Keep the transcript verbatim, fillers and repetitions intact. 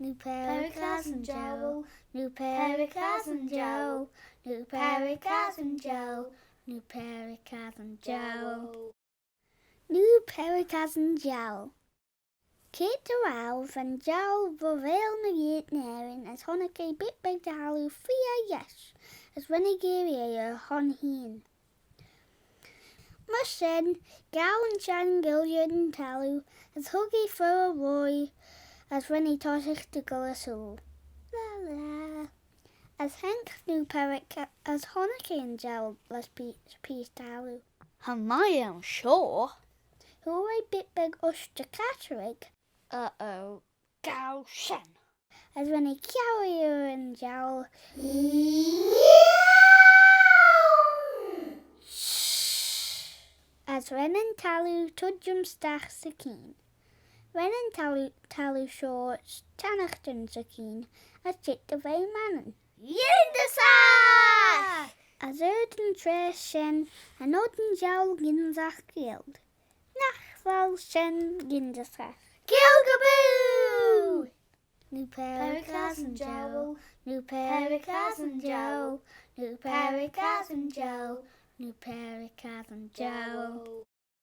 Noo perragh as yn jowl. Noo perragh as yn jowl. Noo perragh as yn jowl. Noo perragh as yn jowl. Noo perragh as yn jowl. Keayrt dy row va'n jowl va reill ny gheayrt yn Nerin as honnick eh bit beg dy halloo feer yesh as ren eh girree eh hooin hene. Myr shen, ghow yn shenn ghuilley yn talloo as hug eh fer y roaie as ren eh toshiaght dy gholl ersooyl. La la. As haink Noo perragh as honnick eh yn jowl lesh pe-, peesh talloo. Cha mie eh ayns shoh. Hooar eh bit beg ushtey catcherick. Uh-oh, ghow shen. As ren eh cour yn jowl. As ren yn talloo tuittym stiagh 'sy keean. Ren yn talloo, talloo shoh çhionnaghtyn 'sy keean as çheet dy ve Mannin. Yindyssagh! As ard yn traa shen, cha nod yn jowl gynsagh Gaelg. Nagh vel shen yindyssagh? Gaelgaboo! Noo perragh as yn jowl. Noo perragh as yn jowl. Noo perragh as yn jowl. Noo perragh as yn jowl.